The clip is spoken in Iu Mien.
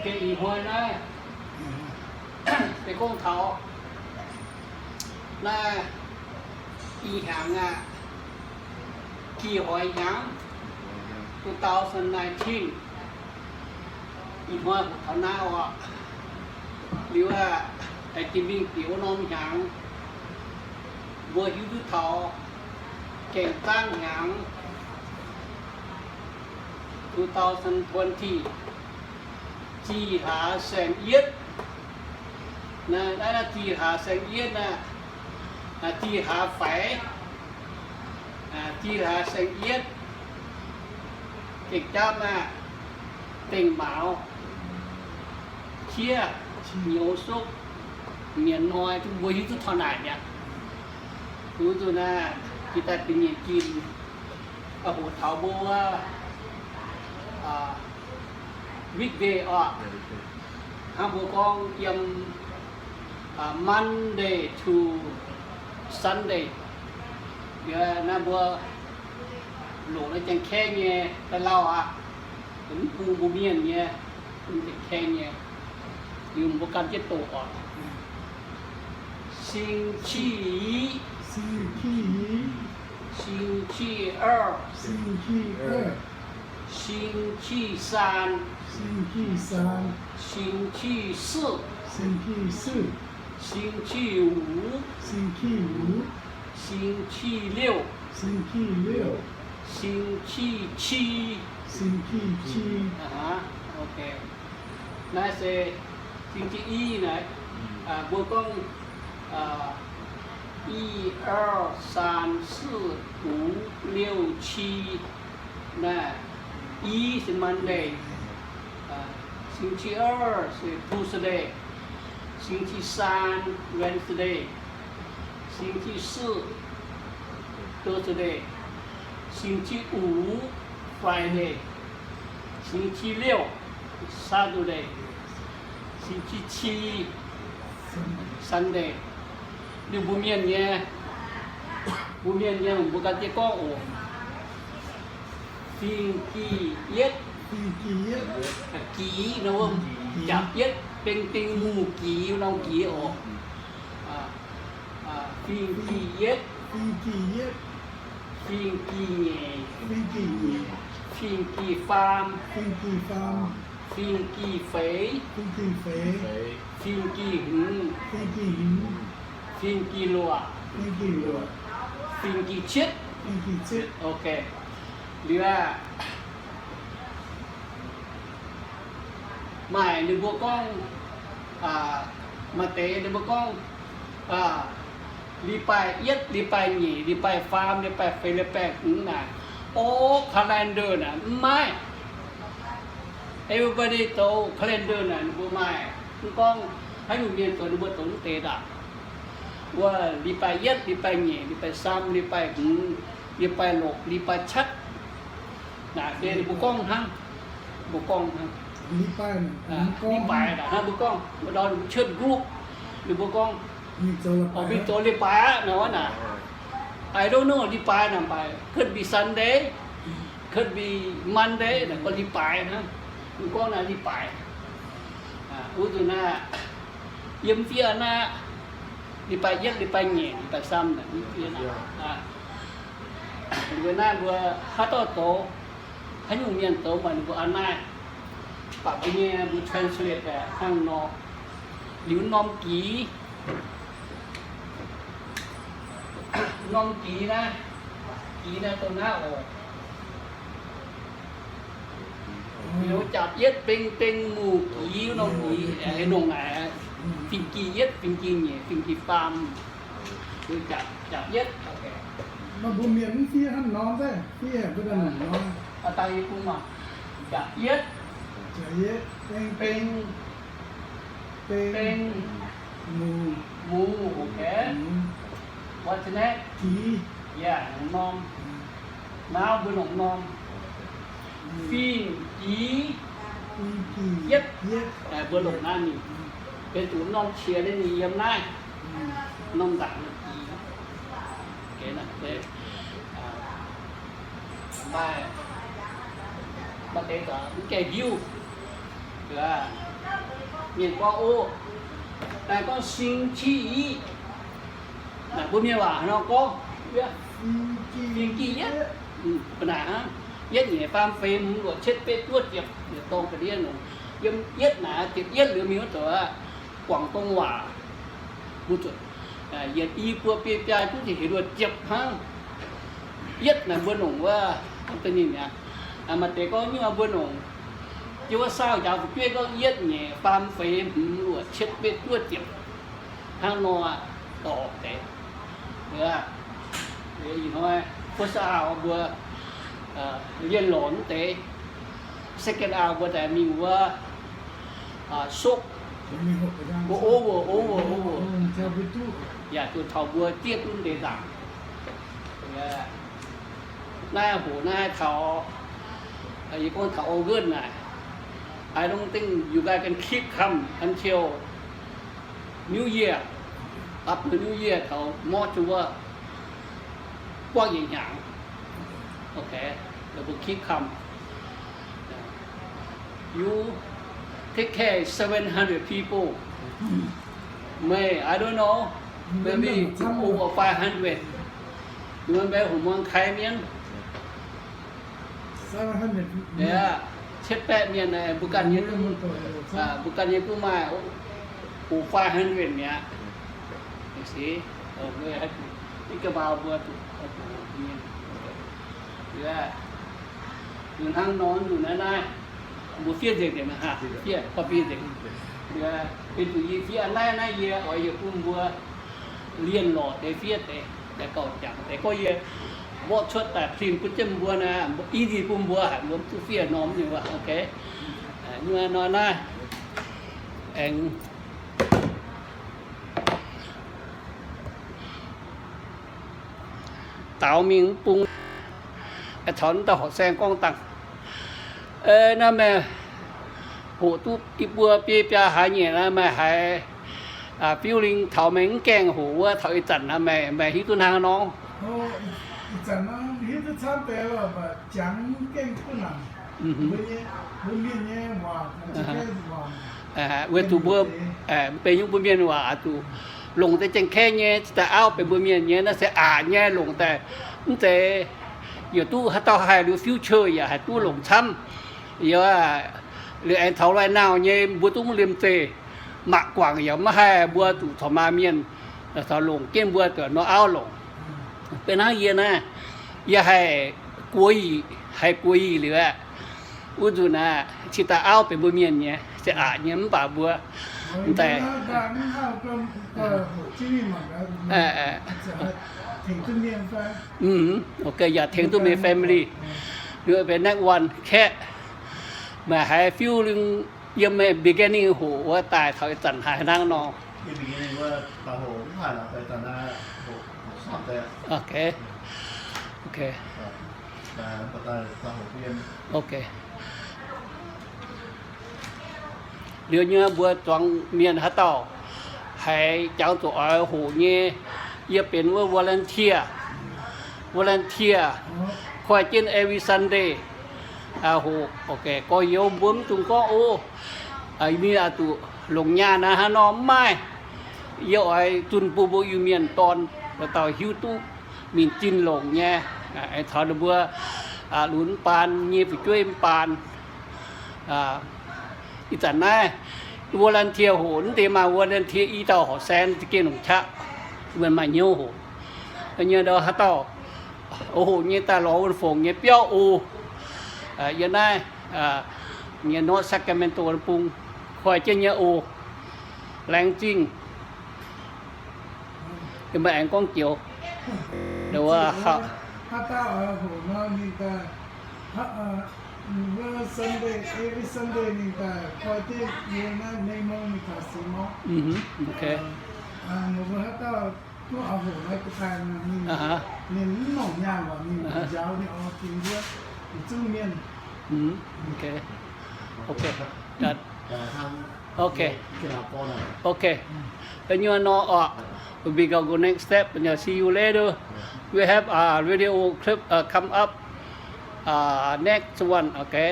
Gengh ih hnoi naaiv, se gorngv taux naaiv ih hnyangx aqv, gih hoic hnyangx, two thousand nineteen, ih hnoi hoqc taux naaiv oc. Liuz aqv, daaih jiex mingh bieqc wuov norm hnyangx, mbuo hiuv duqv taux gaengh zaangv hnyangx, two thousand twenty, zih hlaax saeng-yietv. Naaiv, naaiv zih hlaax saeng-yietv naaiv, zih hlaax faix, zih hlaax saeng-yietv. Gengh japv naaiv, dengh mauz, qiex, nyouz sopv, mienh hnoi, mbuo hiuv duqv taux naaic mi'aqv. Duqv zuqc naaiv, jiex daaih dingc nyeic jin, hoqc taux mbuo wuov weekday oc. Hnangv mbuo gorngv yiem Monday to Sunday. Liuz naaiv mbuo longc naaiv Janx-Kaeqv nyei daaih lauh aqv. Mv bung mbuo Mienh nyei, mv Janx-Kaeqv nyei. Liuz mbuo gan jienv doqc oc. 星期一, 星期一, 星期二, 星期二, 星期三, 星期三, 星期四, 星期四, 星期五, 星期五, 星期六, 星期六, 星期七, 星期七. Aa, ok. Naaiv se 星期一 naaic, mbuo gorngv 一、二、三、四、五、六、七. Naaiv, 一 se Monday, 星期二 se Tuesday, 星期三 Wednesday, 星期四 Thursday, 星期五 Friday, 星期六 Saturday, 星期七 Sunday. Liuz mbuo Mienh nyei, mbuo Mienh nyei mbuo gan jienv gorngv oc. Fingx Gih Yietv. Fingx Gih Yietv. Gih nor wuov, Gih. Japc yietv, beng ding mungh gih, norm gih oc. Fingx Gih Yietv. Fingx Gih Yietv. Fingx Gih Nyeic. Fingx Gih Nyeic. Fingx Gih Faam. Fingx Gih Faam. Fingx Gih Feix. Fingx Gih Feix. Fingx Gih Hngz. Fingx Gih Hngz. Fingx Gih Luoqc. Fingx Gih Luoqc. Fingx Gih Cietv. Fingx Gih Cietv. Ok. Liuz aqv, maaih ninh mbuo gorngv, maaih deix ninh mbuo gorngv, 礼拜一, 礼拜二, 礼拜三, 礼拜四, 礼拜五 naaic, old calendar naaic mv maaih. Everybody zoux calendar naaic ninh mbuo maaih. Mv gorngv haaix nyungc mienh zoux ninh mbuo zoux mv deix ndaangc. Wuov 礼拜一, 礼拜二, 礼拜三, 礼拜五, 礼拜六, 礼拜七 naaic, ninh mbuo gorngv hnangv, mbuo gorngv hnangv. Li-baaix naaic hnangv mbuo gorngv, wuov ndau ninh mbuo church group, ninh mbuo gorngv, mingh zoux li-baaix aqv naaic, wuov naaic. I don't know li-baaix naaic, mv baac could be Sunday, could be Monday naaic, gorngv li-baaix hnangv. Mbuo gorngv naaic li-baaix. Wuov nzunc naaic, yiem fiev naaic, 礼拜一, 礼拜二, 礼拜三 naaic, yiem fiev naaic. Mbuo naaiv mbuo haaix dauh zoux, haaix nyungc mienh zoux maaih ninh mbuo a'hneiv, mv baac mbuo nyei mbuo translate hnangv nor. Liuz norm gix, norm gix naaiv, gix naaiv dongh naaiv oc. Liuz japc yietv beng deng mungh gix norm gix, aengx longc naaic, fingx gih yietv, fingx gih nyeic, fingx gih faam, liuz japc, japc yietv. Mbuo mienh mv fiev hnangv nor, fiev haic mbuo daaih longc nor. Dangh yie bun mangc, japc yietv, beng, beng, mungh, mungh, okay. What's the next? Gix. Yeah, norm. Naaiv mbuo longc norm. Fingx gix yietv. Mbuo longc naaiv ninh. Benx zuqc norm qiex ninh yiem naaiv. Norm nzaangc gix. Maaih, maaih deix mv gaengh hiuv. Mienh gorngv, o, naaiv gorngv 星期一. Naaic mbuo mienh waac nor gorngv, 星期一. Mv baac naaic hnangv, yietv nyeic faam feix hmz luoqc cietv betv juov ziepc, yietv dongh ga'ndiev nongc. Yiem yietv naaic ziepc yietv liuz mingh wuov zoux aqv, Guangv Dong waac. Mbuo zuqc yietc i buo biei biaa juov ziepc heuc luoqc ziepc hnangv. Yietv naaic mbuo nongc wuov, da'nyeic mi'aqv. Maaih deix gorngv nyuoz mbuo nongc, jiex wuov saauv njaaux fu'jueiv gorngv yietv nyeic faam feix hmz luoqc cietv betv juov ziepc hnangv nor, dorh deix. Ih hnoi first hour mbuo lienh lorz mv deix, second hour mbuo daaih mingh wuov sokv, mbuo over, over, over. Yaac zuqc taux mbuo zieqv duqv deix nzaangc. Naaiv hoc naaiv taux, yie gorngv taux August naaic, I don't think you guys can keep calm until New Year. After New Year taux March wuov, guangv yietc hnyangx. Okay, they will keep calm. You take care seven hundred people. May, I don't know, maybe over five hundred. Mbuo mbaeqv hungh muangx kaaix mienh. Yaac cietv baeqv mienh, mbuo ganh nyei, mbuo ganh nyei gunv maaih over five hundred mi'aqv. Mv baac mbuo zuqc, hnangv nor nzunc naaiv naaiv, mbuo fiev nzengc deix maiv haaix, fiev, fiev nzengc. Benx zuqc yie fiev naaiv, naaiv yie oix yie bun mbuo lienh lorz deix fiev deix, daaih gauh jangx deix. Gorngv yie mborqv cuotv daaih print bun jienv mbuo naaiv, easy bun mbuo haic, mbuo mv duqv fiev norm nyei wuov, okay. Nyuoz nor naaiv aengx daaux mingh mv bung, caux naaiv dauh horqc saeng gorngv dangh, naaiv meih hoqc duqv i buo biei biaa hlaax nyeic naaiv, meih haiz feeling taux meih mv gaengh hoqc wuov taux ih zanc naaiv, meih, meih hiuv duqv hnangv nor? Weic zuqc mbuo benx nyungc mbuo mienh waac zuqc longc deix Janx-Kaeqv nyei, cingx daaih auv benx mbuo mienh nyei, naaiv se aqc nyei longc daaih. Mv zeiz yaac duqv haaix dauh haih liuz future yaac haih duqv longc camv. Liuz aengx taux right now nyei mbuo duqv mv liemh zeih, mangc guangc yaac maiv haih, mbuo zuqc corc maa mienh caux longc jienv mbuo duqv nor auv longc. Benx hnangv yie naaiv, yie haih guoqv yic, haih guoqv yic liuz aqv, wuov nzunc naaiv cingx daaih auv benx mbuo mienh nyei, se aqc nyei mv baac mbuo daaih, okay, yaac tengx duqv meih family. Liuz benx next one, Kaeqv, meih haiz feeling yiem meih beginning hoqc wuov daaih taux ih zanc haaix hnangv nor? Okay. Okay. Okay. Liuz nyei mbuo zuangx mienh haaix dauh haiz jangx zuqc oix hoqc nyei, yie benx wuov volunteer, volunteer, koi jienv every Sunday hoqc. Okay, gorx-youz mbuo mv dungx gorngv, o, mingh oix zuqc longc nyaanh naaiv hnangv nor, mv maaih. Yie oix zunh bun mbuo Iu-Mienh dorn dauh dauh hiuv duqv ninh zinh longc nyei, aengx caux ninh mbuo lunx mv baan nyei fu'jueiv mv baan. Ih zanc naaiv volunteer hoqc, mv deix maaih volunteer i dauh horqc saeng za'gengh longc qaqv, wuov maaih hnyouv hoqc. Nyei ndau haaix dauh oix hoqc nyei daaih lorz wuov fongc nyei biauv o. Yiem naaiv nyei North Sacramento bung koi jienv nyei o. Laengz zingh. Yie mbuo aengx gorngv joux. Okay. Okay. Okay. Done. Okay. Okay. Then you know, uh, we gonna go next step and I'll see you later. We have a video clip uh, come up. Uh, next one, okay.